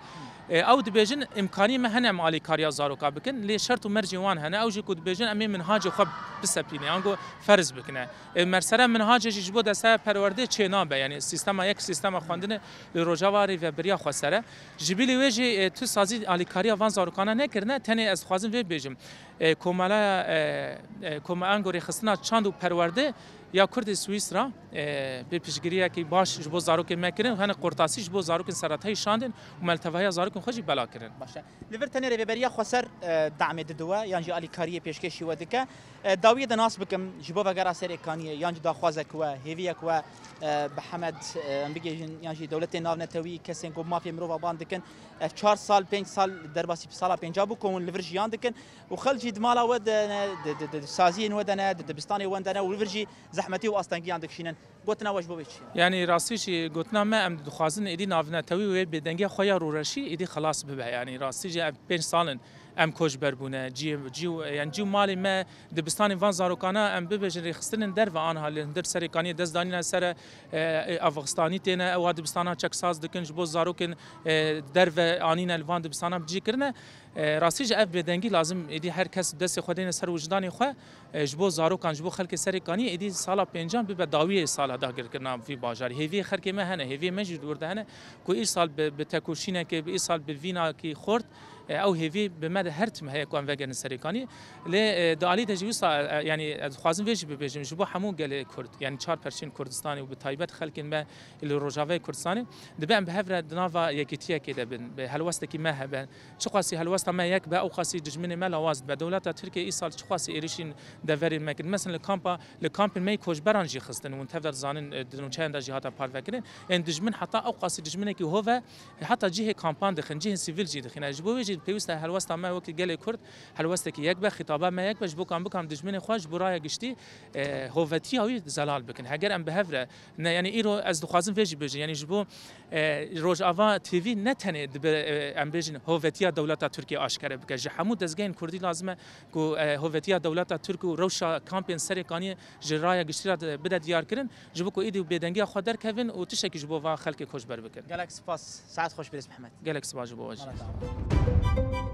E, ew dibêjin, îmkaniyê me hene em alîkariya zaroka bikin, lê şert û mercên wan hene. Ew jî ku dibêjin, em ê minhacê xwe bisepîne, yan ku ferz bikine. E, mersere minhacê jî ji bo desteya perwerdê çê nabe, yanî sîstema yek, sîstema xwendinê li Rojava rêveberiya xwesere. Ji bilî wê jî, e, tu sazî alîkariya van zarokana nekirine, tenê ez dixwazim vê bêjim. E, Komela, e, e, Koma-, ango rêxistina çand û perwerdê ya Kurdê Swîsra, e, bi piştgiriyekî baş ji bo zarokên me kirin, hene qortasî ji bo zarokên seretayî şandin û me li tevahiya zarokên xwe jî bela kirin. Baş e. Li vir tenê Rêveberiya Xweser, e, damê dide we yan jî alîkariyê pêşkêşî we dike. E, dawiyê de nas bikim, ji bo vegera Serêkaniyê yan jî daxwazek we, hêviyek we, e, bi Hemed, e, em bigihîjin yan jî dewletên navnetewî, kesên ku mafê mirova ban dikin, ev çar sal, pênc sal derbasî sala pênca bû ku hûn li vir jiyan dikin û xelk jî di mala we de ne, di, di, di, di saziyên we de ne, di dibistanê we de ne û li vir jî zehmetî û astengiyan dikişînin. Gotina we ji bo vê çi ye? Yanî rastî jî gotina me, em dixwazin êdî navnetewî wê bêdengiya xwe ya rûreşî êdî xilas bibe. Yanî rastî jî ev pênc sal in em koçber bûne. Cî, cî, yanî cî û malê me, dibistanên van zarokana em bibêjin rêxistinên derve, anha li hundir Serêkaniyê dest danîne ser e, e, Afxistanî têne, ewa dibistana çeksaz dikin, ji bo zarokên, e, derve anîne li van dibistana bi cî kirine. E, rastî jî ev bêdengî lazim êdî her kes destê xwe dêne ser wijdanê xwe, e, ji bo zarokan, ji bo xelkê Serêkaniyê êdî sala pêncan bibe dawiyê sala dagirkirina vî bajarî. Hêviyê xelkê me hene, hêviyê me jî li wir de hene ku îsal bi, bi tekoşînekê, bi îsal bi vînakî xurt, e, ew hêvî bi me de her tim heye ku em vegerin Serêkaniyê. Lê, e, di alî de jî wisa, e, yanî ez dixwazim vê jî bibêjim, ji bo hemû gelê Kurd, yanî çar perçên Kurdistanê û bi taybet xelkên me li Rojavayê Kurdistanê, dibe em bi hev re di nava yekîtiyekê de bin, bi helwestekî me hebe. Çiqasî helwesta me yek be, ew qasî dijminê me lawaz dibe. Dewleta Tirkiye îsal çiqasî êrişîn deverên me kirin. Mesela li kampa, li kampên me yê koçberan jî xistin, hûn tev de dizanin, e, di nûçeyan de jî hate parvekirin. Ên dijmin heta ew qasî dijminekî hov e, heta cihê kampan dixin, cihên sivîl jî dixîne. Ji bo wê jî Pêwîst e helwesta me wekî gelê Kurd, helwestekî yek be, xîtaba me yek be, ji bo ku em bikan dijminê xwe ji bo raya giştî, e, hovetiya wî zelal bikin. Heger em bi hev re ne, yanî îro ez dixwazim vê jî bêjim, yanî ji bo, e, Rojava T V ne tenê dibe, e, em bêjin hovetiya dewleta Tirkiye aşkere bike. Ji hemû dezgehên Kurdî lazim e ku, e, hovetiya dewleta Tirk û rewşa kampên Serêkaniyê ji raya giştî re de bide diyar kirin, ji bo ku êdî bêdengiya xwe derkevin û tiştekî ji bo van xelkê koçber bikin. Gelek spas. Saet xweş, Birêz Mihemed. Gelek spas ji bo we jî. Mala te ava.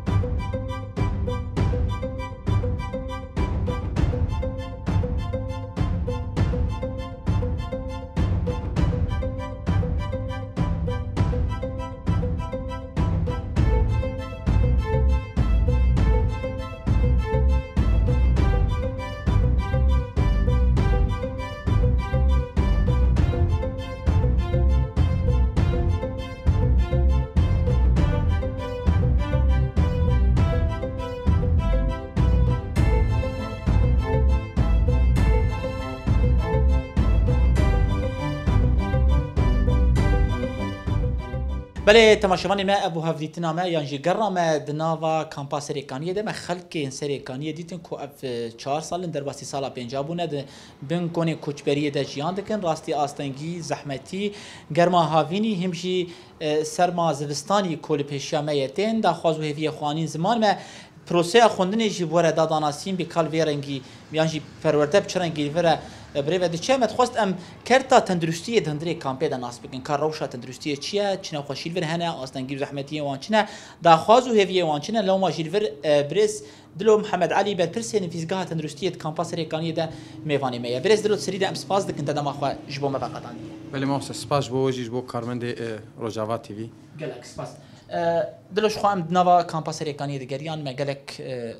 Belê, temaşevanê me, ev bû hevdîtina me, yan jî gerra me di nava kampa Serêkaniyê de. Me xelkên Serêkaniyê dîtin ku ev, e, çar sal in derbasî sala pênca bûne di bin konê koçberiyê de jiyan dikin. Rastî astengî, zehmetî, germa havînî, him jî, e, serma zivistanî ku li pêşiya me ye tên. Daxwaz û hêviyê xwe anîn ziman me. Proseya xwendinê jî were dadana sîn bi kal vê rengî, yan jî perwerde bi çi rengî li vir e, e, bi rê ve diçe. Me dixwest em kerta tenduristiyê di hundirê kampê de nas bikin. Ka rewşa tenduristiyê çi ye, çi nexweşî li vir hene, astengî û zehmetiyên wan çi ne, daxwaz û hêviyên wan çi ne, lewma jî li vir, e, birêz Dilo Mihemed Elî, berpirsê nivîsgeha tenduristiyê di kampa Serêkaniyê de mêvanê me ye. Birêz Dilo, serî de em spas dikin te dema xwe ji bo me veqetandiye. Belê mamoste, spas ji bo we jî, ji bo karmendê, e, Rojava T V. Gelek spas. E, Dilo, ji xwe em di nava kampa Serêkaniyê digeriyan, me gelek, e, e,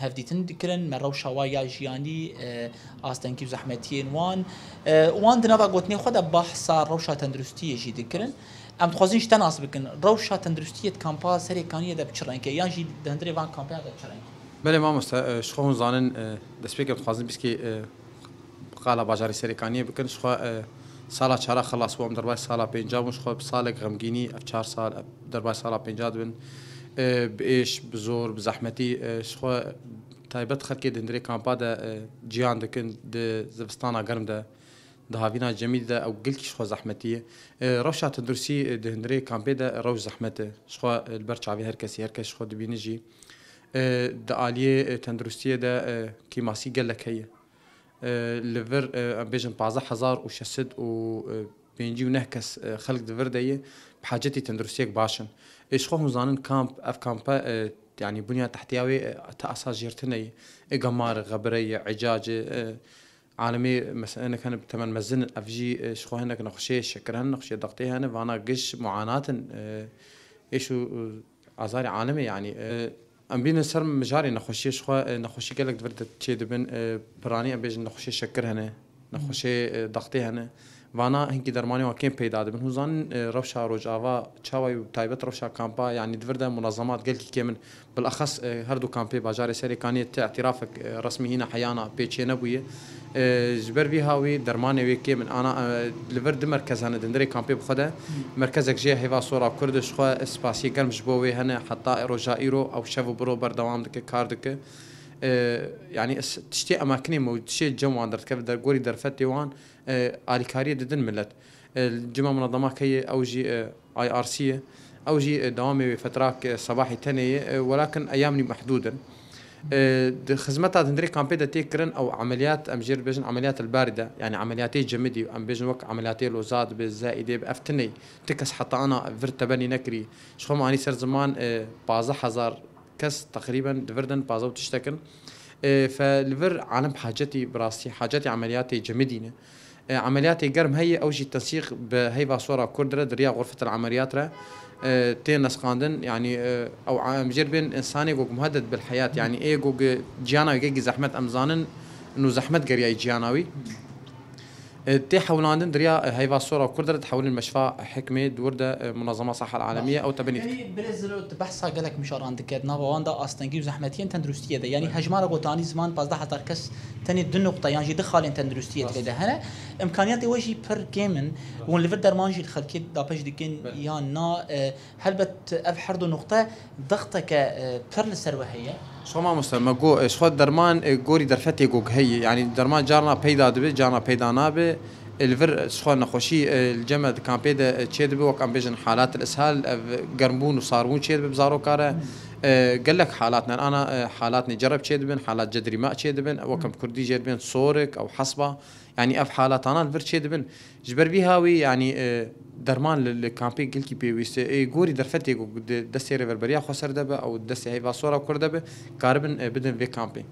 hevdîtin dikirin, me rewşa wa ya jiyanî, e, astengî û zehmetiyên wan, e, wan di nava gotinê xwe de bahsa rewşa tenduristiyê jî dikirin. Em dixwazin ji te nas bikin, rewşa tenduristiyê di kampa Serêkaniyê de bi çi rengê, yan jî di hundirê van kampeyan de bi çi rengê? Belê mamoste, e, ji xwe hûn zanin, e, destpêkê em dixwazin pîskê, e, qala bajarê Serêkaniyê bikin. Ji xwe, e, sala çara xilas bû, em derbay sala pênca bûn. Ji xwe bi salek xemgînî, ev çar sal, ev derbay sala pênca dibin. E, bi êş, bi zor, bi zehmetî, e, ji xwe taybet xelkê di hundirê kampa de, e, ciyan dikin, di zivistana germ de, di havîna cemîdî de ew gelkî ji xwe zehmetî ye. E, rewşa tenduristî, e, di hundirê kampê de rewş zehmet e. Ji xwe, e, li ber çavê her kesî, her kes ji xwe dibîne jî. E, di aliyê, e, tenduristiyê de, e, kêmasî gelek heye. E, li vir, e, em bêjin pazdeh hezar û şeş sed û pêncî û neh kes, e, xelk di vir de ye, bi hacetî tenduristiyek baş in. Ê, ji xwe hûn zanin kamp, ev kampe, e, yanî bunya tehtiya wê, e, ta esa jêr tune ye. E, gemar, xebire ye, ecac e, e, alemê, mesela, hinek hene bi temen mezin in, ev jî, e, ji xwe hinek nexweşiyê şekir hene, nexweşiyê dextê hene, vana giş muanat in, e, êş û, e, azarê alemê, yanî, e, em bînin ser mijarê nexweşiyê ji xwe, e, nexweşî gelek di vir de çê dibin, e, piranî em bêjin nexweşê şekir hene, nexweşê, e, dextê hene. Vana hinkî dermanê wan kêm peyda dibin. Hûn zanin, e, rewşa Rojava çawa ye û taybet rewşa kampa, yanî di vir de munazemat gelkî kêm in. Bilaxas, e, her du kampê bajarê Serêkaniyê ti îtirafek, e, resmî hîna heyana pê çênebûye. E, ji ber vî hawî dermanê wê kêm in. Ana, e, li vir du merkez hene di hundirê kampê bi xwe de. Merkezek jê Heyva Sora Kurd e, ji xwe spasiyê germ ji bo wê hene, heta roja îro ew şev û bi ro berdewam dike, kar dike. E, yanî es-, tiştê emakinê me û tiştê cem wan derdikeve der gorî derfetê wan, e, alîkariyê didin milet. E, cima munazema ke ye, ew jî, e, I R C ye. Ew jî, e, dewamê wê fetrak, e, sebahî tenê ye, e, welakin eyamnî mehdûd in. E, di xizmeta di hundirê kampê de tê kirin, ew emeliyat, em jê re dibêjin emeliyat el baride, yanî emeliyatê cemidî, em bêjin wek emeliyatê Loza dibe, Zeîdê be, ev tune ye. Ti kes heta ana vir tebenî nekirî. Ji xwe me anî ser ziman, e, pazdeh hezar kes teqrîben di vir de ne, pazdeh û tiştek in. E, fe li vir alem bi hacetî, bi rastî hacetî emeliyatê cemidî ne. E, emeliyatê germ heye, ew jî tensîq bi Heyva Sora Kurd re di riya xurfetel emeliyat re, e, tê nesqandin. Yanî, e, ew a-, em jê re bên însanê ku muhedded bil heyat, yanî ê ku gi-, ciyana wî gelkî zehmet, em zanin nû zehmet geriyayî ciyana wî. E, tê hewlandin di riya, e, Heyva Sor a Kurd re dihewlin Meşfa Hikmê, di wir de, e, Munezema Saha Alemiye ew tebenî dike. Yanî birêz Zirot behsa gelek mijaran dike. Di nava wan de astengî û zehmetiyên tenduristiyê de. Yanî hejmara ku tanî ziman pazdeh hezar kes tenê du nuqte yan jî du xalên tenduristiyê di vê de hene. Îmkaniyatê we jî pir kêm in. Hûn li vir derman jî li xelkê dapêç dikin yan na? E, helbet ev her du nuqte dexteke, e, pir li ser we heye. Ji xwe mamoste, me got, e, ji xwe derman, e, gorî derfetê got heye. Yanî derman carna peyda dibe, carna peyda nabe. E, li vir, e, ji xwe nexweşî, e, li cem me di kampê de, e, çê dibe, wek em bêjin halat el-ishal, ev germbûn û sarbûn çê dibe bi zaroka re. E, gelek halat ne, ana, e, halatnê cereb çê dibin, halat cedrîma çê dibin, wek em kurdî jê dibên sorik ew hesba. Yanî ev halatana li vir çê dibin. Ji ber vî hawî, yanî, e, derman li, li kampê gelkî pêwîst e. Ê gorî derfetê ku di destê Rêveberiya Xweser de be ew destê Heyva Sor a Kurd de be, karibin, e, bidin vê kampê.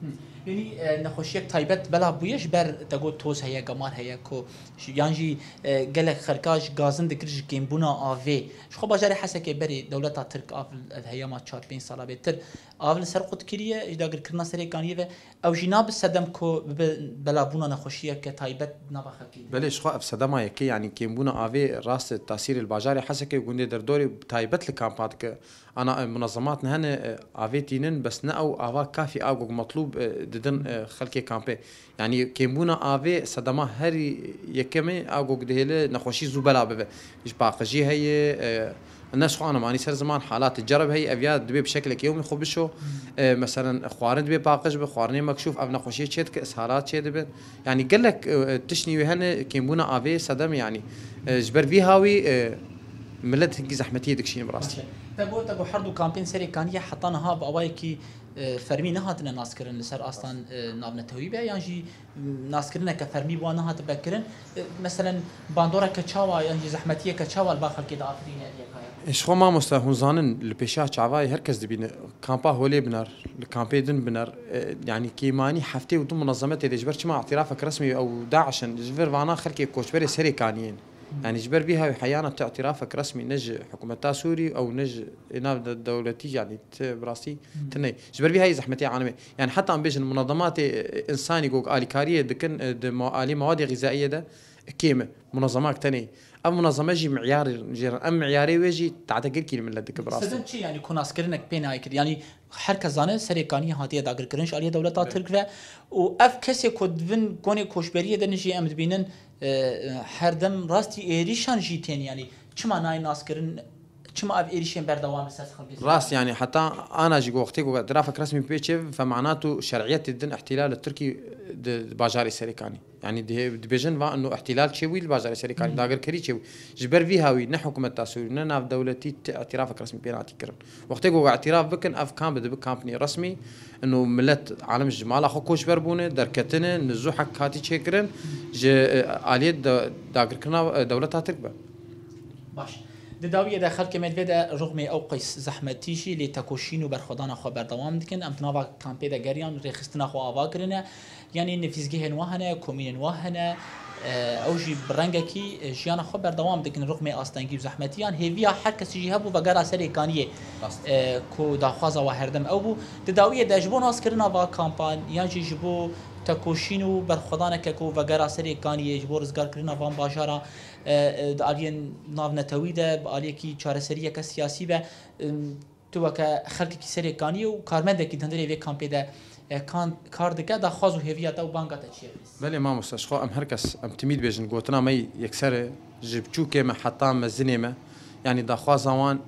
Yanî, e, nexweşiyek taybet belav bûye ji ber te got toz heye, gemar heye ku ji, yan jî, e, gelek xelka ji gazin dikir ji kêmbûna avê. Ji xwe bajarê Hesekê berê dewleta Tirk av li heyama çar pênc sala bêtir av li ser qut kiriye, ji dagirkirina Serê Kaniyê ve. Ew jî nabe sedem ku bibe belavbûna nexweşiyeke taybet di nava xelkê de. Belê, ji xwe ev sedema yekê, yanî kêmbûna avê rast e, tasîrê li bajarê Hesekê û gundê Derdorê bi taybet li kampa dike. Ana, e, munezemat ne hene, e, avê tînin, bes ne ew ava kafî a ku metlûb, e, didin, e, xelkê kampê. Yanî kêmbûna avê sedema herî yekemê a ku dihêle nexweşî zû bela bibe. Ji paqijî heye, e, ne ji xwe ana manî ser ziman, halatê cereb heye, ev ya dibê bi şekilekî yewmî xwe bişo. E, meselen, xwarin dibê paqij be, xwarinê mekşûf, ev nexweşiyê çê dike, ishalat çê dibin. Yanî gelek, e, tiştî wê hene, kêmbûna avê sedem, yanî, e, ji ber vî hawî, e, milet hinkî zehmetiyê dikişîne bi rastî. Baş e. Te got, te got her du kampên Serê Kaniyê heta niha bi awayekî, e, fermî nehatine naskirin li ser astan, e, navnetewî be, yan jî naskirineke fermî bi wan nehatibe kirin. E, meselen, bandoreke çawa yan jî zehmetiyeke çawa li ba xelkê de afirîne êdî yekaya? Ji xwe mamoste, hûn zanin, li pêşiya çavayê her kes dibîne, kampa holê biner, li kampê din biner, e, yanî kêmanî heftê û du munezemetê de, ji ber çima îtirafek resmî ew DAIŞ in, ji vir vana xelkê koçberê Serê Kaniyê in. Yanî ji ber vî hawî heyana tu îtirafek resmî ne ji hikûmeta Sûrî ew ne ji, ê, nav de-, dewletî, yanî ti bi rastî tune. Ji ber vî hawî zehmetê alemê. Yanî heta em bêjin munezematê, e, însanî ku alîkariyê dikin, e, di ma-, alî mewadê xîzaiyê de kêm e. Munezemak tenê. Ev munezeme jî miyar jê re. Em miyarê wê jî tahte girkî li millet dike bi rastî. Sedem çi, yanî ku naskirinek pê nayê kir? Yanî her kes zane Serê Kaniyê hatiye dagirkirin ji aliyê dewleta Tirk ve û ev kesê ku di bin konê koçberiyê de ne jî em dibînin, e, her dem rastî êrîşan jî tên, yanî çima nayê naskirin, çima ev êrîşên berdewam li ser xelkê? Rast, yanî heta ana jî ku wextê ku îtirafek resmî pê çê, fe mana tu şer'iyetê din îhtîlal li Tirkî di, di bajarê Serê Kanî. Yanî dihê-, dibêjin va ino îhtîlal çêbûyî li bajarê Serê Kanî, dagirkerî çêbû. Ji ber vî hawî ne hikûmeta Sûrî ne navdewletî ti îtirafek resmî pê natikirin. Wextê ku îtiraf bikin, ev kamp dibe kampinê resmî, ino milet, alem ji mala xwe koçber bûne, derketine, nizû hek hatî çêkirin, ji, e, aliyê de-, dagirkirina, e, dewleta Tirk be. Baş. Di dawiyê de xelkê me divê de rixmê ew qeys zehmetî jî lê tekoşîn û berxwedana xwe berdewam dikin. Em di nava kampê de geriyan, rêxistina xwe ava kirine. Yanî nifîsgehên wan hene, komînên wan hene, e, ew jî bi rengekî, e, jiyana xwe berdewam dikin rixmê astengî û zehmetiyan. Hêviya her kesî jî hebû vegera Serê Kaniyê, Rast. e, ku daxwaza we herdem ew bû. Di dawiyê de ji bo naskirina van kampan yan jî ji bo tekoşîn û berxwedaneke ku vegera Serê Kaniyê ji bo rizgarkirina van bajara, e, e, di aliyên navnetewî de bi aliyekî çareseriyeke siyasî be, e, Tu weke xelkekî Serê Kaniyê û karmendekî di hundirê vê kampê de, e, kan-, kar dike, daxwaz û hêviya te û banga te çi ye? Belê mamoste, ji xwe em her kes, em timî dibêjin, gotina me yekser e, ji biçûkê me heta mezinê me, yanî daxwaza wan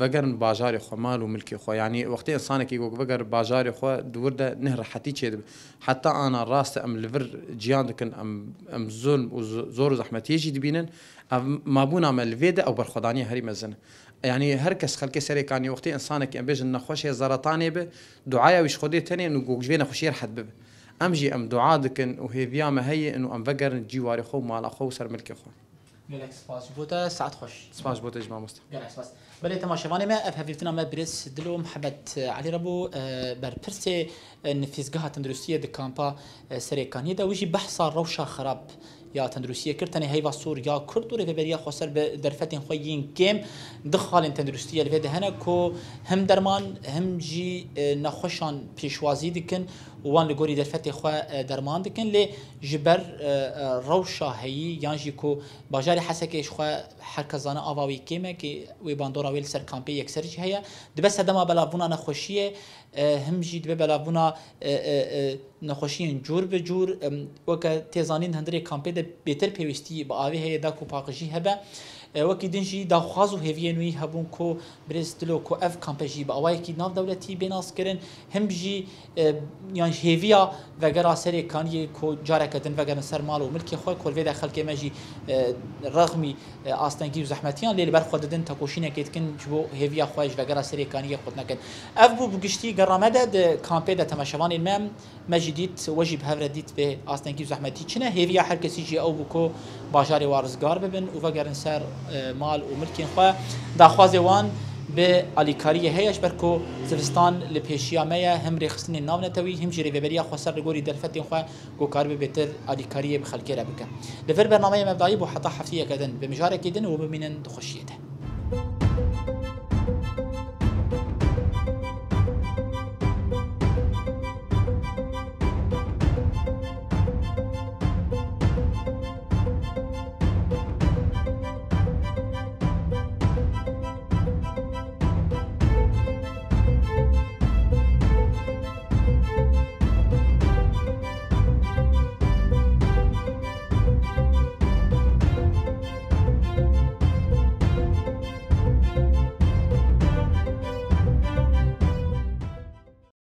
vegerin bajarê xwe, mal û milkê xwe. Yanî wextê însanekî ku veger bajarê xwe, di wir de ne rehetî çêdibe. Heta ana rast e, em li vir ciyan dikin, em, em zulm û z-, zor û zehmetiyê jî dibînin. Ev mabûna me li vê de ew berxwedaniyê herî mezin e. Yanî her kes xelkê Serê Kaniyê wextê însanekî em bêjin nexweşê zeretanê be, duaya wî ji Xwedê tenê û ku ji vê nexweşiyê rehet bibe. Em jî em dua dikin û hêviya me heye û em vegerin cîwarê xwe û mala xwe û ser milkê xwe. Gelek spas ji bo te, saet xweş. Spas ji bo te jî mamoste. Gelek spas. Belê temaşevanê me, ev hevdîtina me birêz Dilo Mihemed Elî re bû, e, berpirsê, e, nifîsgeha tenduristiyê di kampa, e, Serê Kaniyê de. Wî jî behsa rewşa xerab ya tenduristiyê kir. Tenê Heyva Sor ya Kurd û Rêveberiya Xweser bi derfetên xwe yên kêm du xalên tenduristiyê li vê de hene ku him derman him jî, e, nexweşan pêşwazî dikin û wan li gorî derfetê xwe, e, derman dikin, lê ji ber, e, e, rewşa heyî yan jî ku bajarê Hesekê ji xwe her kes zane ava wî kêm e, kê wê bandora wê li ser kampê yekser jî heye. Dibe sedema belavbûna nexweşiyê, e, him jî dibe belavbûna, e, e, e, nexweşiyên cûr bi cûr. Em, weke tê zanîn, hundirê kampê de bêtir pêwîstî bi avê heye, da ku paqijî hebe. E, wekî din jî daxwaz û hêviyên wî hebûn ku birêz Dilo, ku ev kampe jî bi awayekî navdewletî bê naskirin, him jî, e, yan hêviya vegera Serê Kaniyê ku careke din vegerin ser mal û milkê xwe, ku li vê de xelkê me jî, e, rexmî, e, astengî û zehmetiyan lê li ber xwe didin, tekoşînekê dikin ji bo hêviya xwe ji vegera Serê Kaniyê qut nekin. Ev bû bi giştî gera me de di kampê de temaşevanên me. Me jî dît, we jî bi hev re dît bê astengî û zehmetî çi ne. Hêviya her kesî jî ew bû ku bajarê wan rizgar bibin û vegerin ser, e, mal û milkên xwe. Daxwazê wan bi alîkariyê heye, ji ber ku zivistan li pêşiya me ye, him rêxistinên navnetewî, him jî rêveberiya xweser li gorî derfetên xwe ku karibe bêtir alîkariyê bi xelkê re bike. Li vir bernameyê me bi dayî bû, heta hefteyeke din bi mijarekî din û bimînin di xweşiyê de.